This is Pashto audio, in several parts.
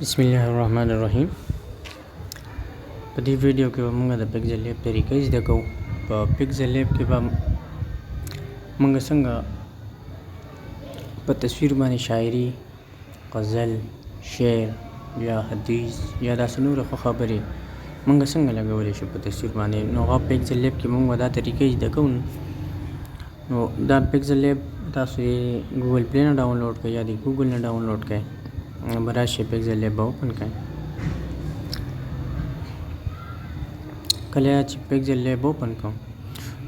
بسم الله الرحمن الرحیم. په دې ویډیو کې به موږ د پیکسل لیب طریقې زده کوو. په پیکسل لیب کې به موږ څنګه په تصویر باندې شاعري، غزل، شعر یا حدیث یا داسې نورې ښه خبرې موږ څنګه لګولی شو په تصویر باندې. نو هغه پیکسل لیب کې موږ دا طریقې زده کوو. نو دا پیکسل لیب تاسو یې ګوګل پلی نه ډاونلوډ کړئ یا د ګوګل نه ډاونلوډ کړئ، به راشي پیکسل لیب به اوپن کړئ. کله چې پیکسل لیب اوپن کړو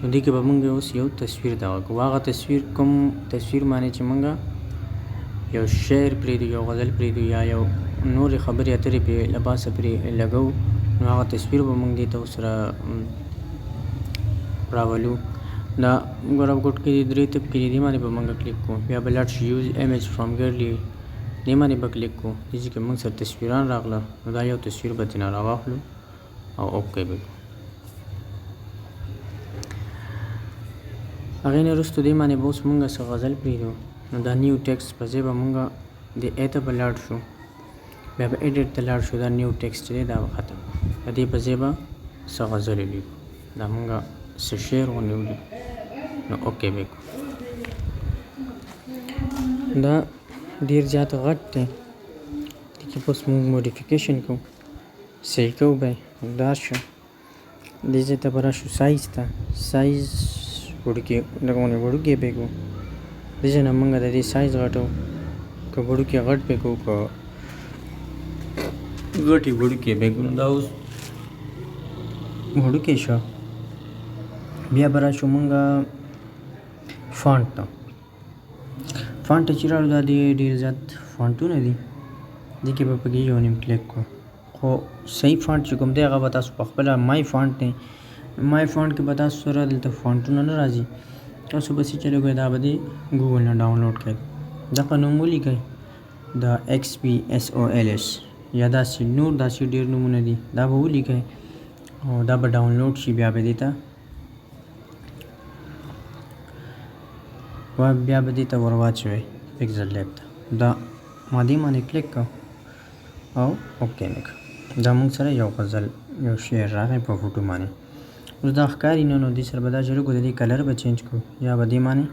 نو دې کې به موږ اوس یو تصویر دغه کوو. هغه تصویر کوم تصویر باندې چې موږ یو شعر پرېږدو، یو غزل پرېږدو یا یو نورې خبرې اترې پرې له پاسه پرې لګوو، نو هغه تصویر به موږ دې ته اوس راولو. دا ګوره ګوټ کې درې طبقې دي، دې باندې به موږ کلیک کوو. بیا به لاړ شو یوز ایمیج فرام ګیلري، دې باندې به کلیک کوو. دې چې موږ سره تصویران راغله نو دا یو تصویر به ترېنه راواخلو او اوکې به کړو. هغې نه وروسته دې باندې به اوس موږ څه غزل پرېږدو. نو دا نیو ټیکسټ په ځای به موږ دې ای ته به لاړ شو، بیا به ایډیټ ته لاړ شو. دا نیو ټیکسټ چې دی دا به ختم کړو، د دې په ځای به څه غزل ولیکو، دا موږ څه شعر غوندې ولیکو، نو اوکې به کړو. دا ډېر زیات غټ دی، دې کې اوس موږ موډیفیکیشن کوو، صحیح کوو به یې. دا شو دې ځای ته به راشو سایز ته، سایز وړوکی لږ غوندې وړوکی به یې کړو. دې ځای نه موږ د دې سایز غټو، که وړوکی غټ به یې کړو، که غټې وړوکی به یې کړو. نو دا اوس وړوکی شو. بیا به راشو موږ فانټ ته. فانټ ته چې راغلو دا دې ډېر زیات فانټونه دي، دې کې به پکې یو نیم کلیک کړو. خو صحیح فانټ چې کوم دی هغه به تاسو په خپله مای فانټ دی، مای فانټ کې به تاسو سره دلته فانټونه نه راځي. تاسو به څه چل وکړئ، دا به دې ګوګل نه ډاونلوډ کړئ، دغه نوم ولیکئ د ایکس پی ایس او ایل ایس یا داسې نور داسې ډېر نومونه دي، دا به ولیکئ او دا به ډاونلوډ شي. بیا به دې ته بیا به دې ته ور واچوئ پیکسل لیب ته. دا ما دې باندې کلیک کړ او اوکې مې کړ. دا موږ سره یو غزل یو شعر راغی په فوټو باندې. اوس دا ښکاري نه، نو دې سره به دا چلو کړو، د دې کلر به چینج کړو یا به دې باندې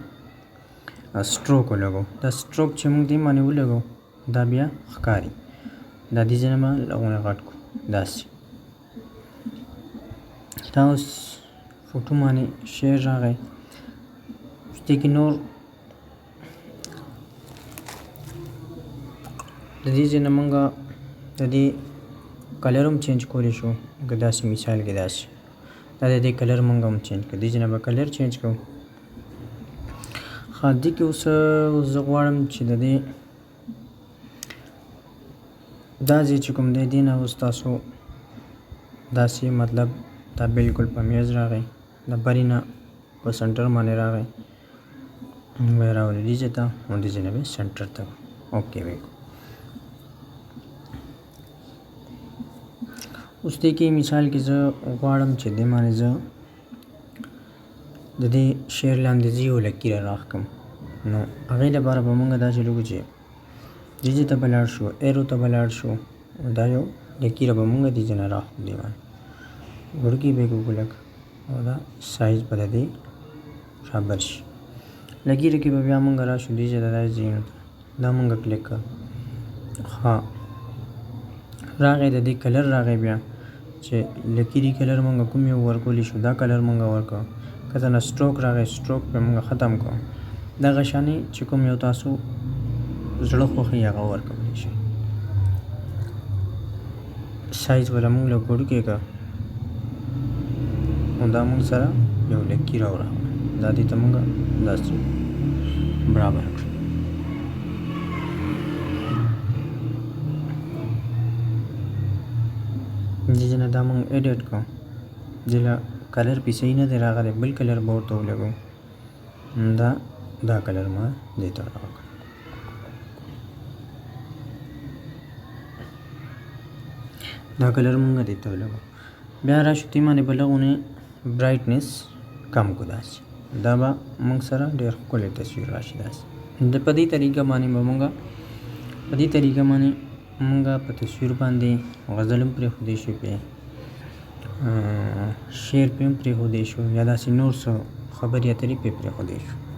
سټروک ولګو. دا سټروک چې موږ دې باندې ولګو دا بیا ښکاري. دا دې ځای نه به لږ غټ کړو داسې. دا اوس فوټو باندې شعر راغی. اوس دې کې نور د دې ځای نه موږ د دې کلر هم چینج کولی شو. که داسې مثال کې داسې دا د دې کلر موږ هم چینج کړو، دې ځای نه به کلر چینج کړو. ښه دې کې اوس زه غواړم چې د دې دا ځای چې کوم دی دې نه اوس تاسو داسې مطلب دا بالکل په میز راغی، د برې نه په سنټر باندې راغی، به یې راولو دې ځای ته او دې ځای نه به یې سنټر ته اوکې به یې کړو. اوس دې کې مثال کې زه غواړم چې دې باندې زه د دې شعر لاندې زه یو لکیره راښکم. نو هغې لپاره به موږ داسې لګو چې دې ځای ته به لاړ شو، ایرو ته به لاړ شو، دا یو لکیره به موږ دې ځای نه راښکو، دې باندې وړوکی به یې کړو لږ او دا سایز به د دې برابر شي. لکیره کې به بیا موږ راشو دې ځای ته، دا ځایونو ته دا موږ کلیک کړو. ښه راغی د دې کلر راغی. بیا چې لکیري کلر موږ کوم یو ورکولی شو دا کلر موږ ورکړو. که نه سټروک راغی، سټروک پرې موږ ختم کړو. دغه شانې چې کوم یو تاسو زړه خوښي هغه ورکولی شئ. سایز به له موږ لږ وړوکی کړه نو دا موږ سره یو لکیره راغله. دا دې ته موږ داسې برابر کړو. دې ځای نه دا موږ ایډیټ کړو، دې له کلر پې صحیح نه دی راغلی، بل کلر به ورته ولګوو. دا دا کلر ما دې ته راوړ. دا کلر مونږ دې ته ولګو. بیا راشو دې باندې به لږ برایټنس کم کړو داسې، دا به موږ سره ډېر ښکلی تصویر راشي داسې. د په دې طریقه باندې به موږ په دې طریقه باندې مونږ په تصویر باندې غزل هم پرېښودی شو، پې شعر پې هم پرېښودی شو، یا داسې نور څه خبرې اترې پې پرېښودی شو.